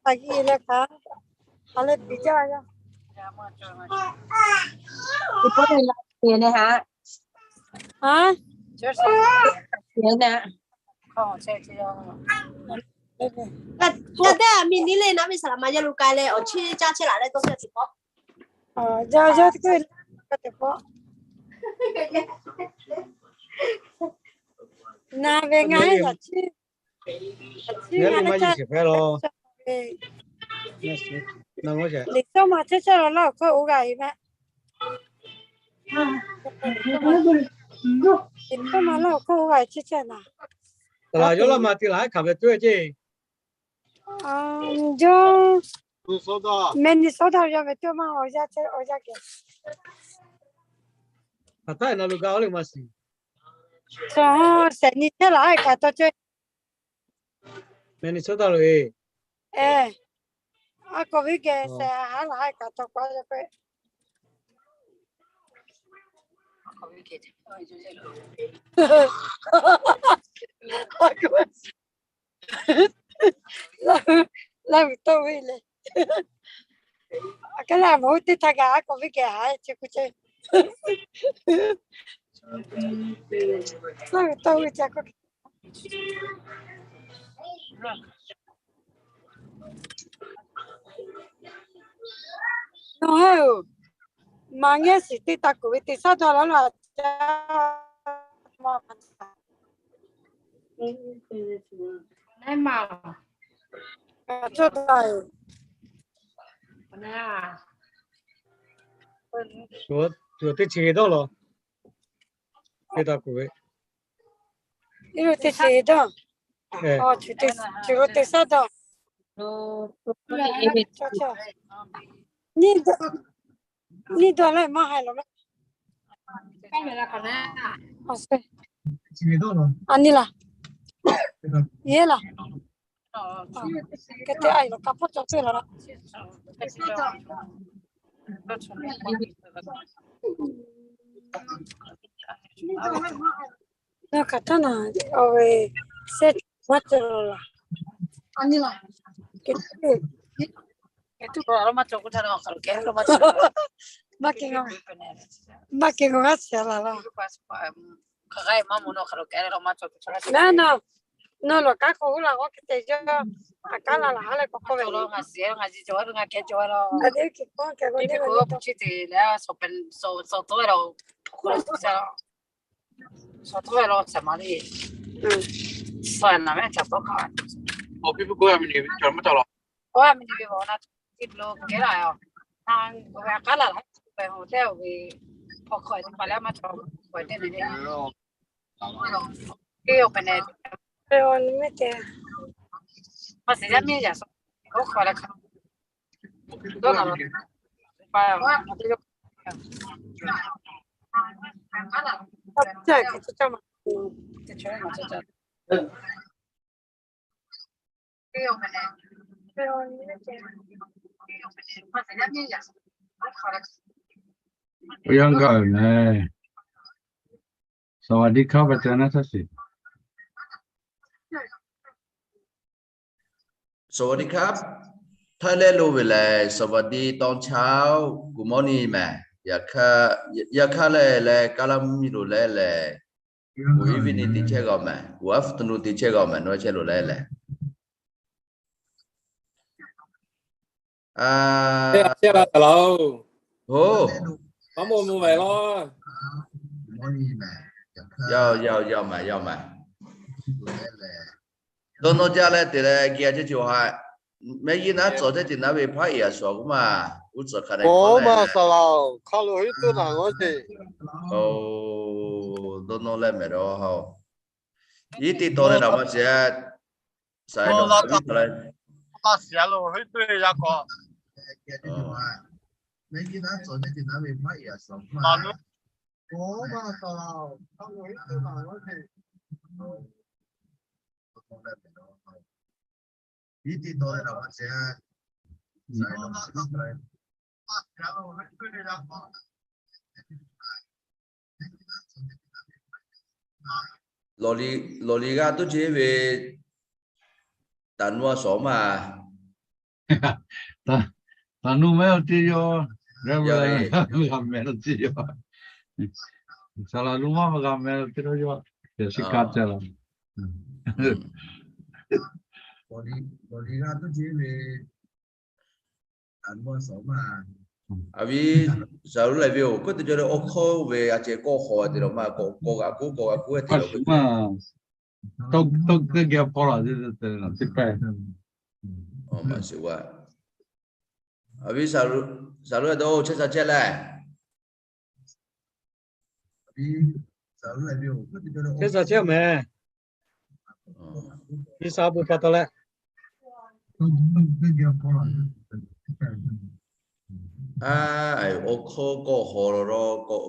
hk'aˬ hk'e leh kaꞈ, hk'aˬ leh piˍ jaˇ yaˇ. Teˇ pawˆ leh la piˍ leh haꞈ. Haˉ? Piˍ leh. Ka teˇ a mi ni le na ve saˍ laˍ ma yaˇ lo k'ai leh awˬ chiˇ caˇ chehˇ laꞈ leh tawˇ chehˇ tuˬ k'o. Yaˇ yaˇ teˇ hkui ka teꞈ k'o. Na ve ngaˬ hui yaꞈ chiˇ, yaꞈ chiˇ ngaˬ hui caˇ ve. Liꞈ cawˇ ma chehˇ chehˇ law laˇ awˬ hk'oˆ oˇ g'a e mehˆ. Liꞈ cawˇ ma laˇ awˬ hk'oˆ oˇ g'a e chehˇ chehˇ na. Yawˇ laˇ ma te laˬ hk'aˬ ve tuˬ ceˇ. Yawˇ Minnesota yaˇ ve teˇ maˇ awˬ yanˇ chehˇ awˬ yanˇ geh. Hk'aˬ htaˇ na lo ga oˇ le ma shiˍ. Sehˍ nyi chehˇ laˬ hk'aˬ taw ceˇ. Minnesota lo e. A k'oˍ viˉ geh sehˍ haˉ laˬ hk'aˬ taw k'oˆ a yaˇ pehꞈ. Laˇ huˍ tawˇ ve le. A kaˉ laˇ mawˬ teˇ htaˇ kaꞈ a k'oˍ viˉ geh haˉ chi kuˬ ce. Laˇ huˍ tawˇ ve ca k'oˆ. Nawˬ hui maˇ ngehˇ shiˍ teˇ taˇ kuˬ ve teˇ shaˉ dawˇ laˇ laˇ ca. Teˇ chi hk'e dawˇ law. Teˇ taˇ kuˬ ve. Teˇ chi hk'e dawˇ. Teˇ chi hk'e dawˇ. Nyiˇ dawˇ leh maˇ haiˬ laˬ mehˆ. A nyi laˬ. Yeˬ laˬ. Hk'e te a e laˬ ka hpawˇ cawˬ teˇ laˬ. Nawˬ kaꞈ taˇ naˬ, awˬ ve sehˉ maˇ cawˬ laˬ. A nyi laˬ. Maˇ kehˬ, maˇ kehˬ k'o g'aˇ shiˍ laˬ laˇ. Naˉ nawˬ, nawˬ lawˬ kaˉ k'o huˉ laˬ k'oˆ hk'e te jaˇ. A kaˉ laˬ laˬ ha leh k'awꞈ k'oˆ ve. Oˇ yanˇ gaˇ ve meh. สวัสดีครับ อาจารย์ นะทักษิณ สวัสดีครับ ไทยแลนด์ lo ve lehˬ สวัสดีตอนเช้า good morning meh. Yaꞈ hk'aˇ lehˬ leh kaˇ laˇ mvuhˇ miˬ lo leh lehˬ, good evening te chehˇ g'a meh, good afternoon te chehˇ g'a meh, nawˬ chehˇ lo leh lehˬ. Chehˇ la taˍ laˬ-oˬ. Maˇ mawˬ mvuh ve laˬ. Yaˇ yaˇ yaˇ meh, yaˇ meh. Dawˇ nawˇ jaˇ leh te leh geh a ceh ceh haꞈ, mehˆ yiˇ naˉ tcuhˍ ceh ceh naˉ ve hpaˉ iˍ a shuˍ k'oˆ maˬ, uˉ tcuhˍ hk'a dehꞈ k'oˆ maˬ saˍ laˬ-oˬ, hk'a lo hiˉ tuˇ naˬ g'awˇ ce. Dawˇ nawˇ leh mehˍ dawˇ ha-oˬ, iˉ teˇ taw leh naˬ ma ce. Saˍ laˬ, siˍ lo hiˉ tuˇ yaˇ k'awꞈ. Lawˬ liꞈ g'aˇ tuˇ ce ve, taˍ nuˇ a shawˍ maˇ. Taˍ nuˇ mehˉ lo teˇ yawˇ, g'a meh lo teˇ yawˇ, saˍ laˍ nuˇ maˇ g'a meh lo teˇ yawˇ, yaꞈ shiˉ kaˇ caˇ la. Awˬ viˉ, saˍ laˍ viˉ-oˬ, k'oˆ teˇ cawˇ leh awˬ hkawˇ ve a ceh kawˆ hawˬ te lawˬ maˇ, kawˆ g'a k'oˆ, kawˆ g'a k'oˆ ve te lawˬ k'o, tawˇ tawˇ teˇ geh hpawˇ la, teˇ pehˇ. Awˬ viˉ, saˍ laˍ dawˇ chehˇ sha chehˇ leh, chehˇ sha chehˇ mehˍ. Viˉ sha bon pa taw leh, a, awˬ hkawˇ kawˆ hawˬ la la k'o,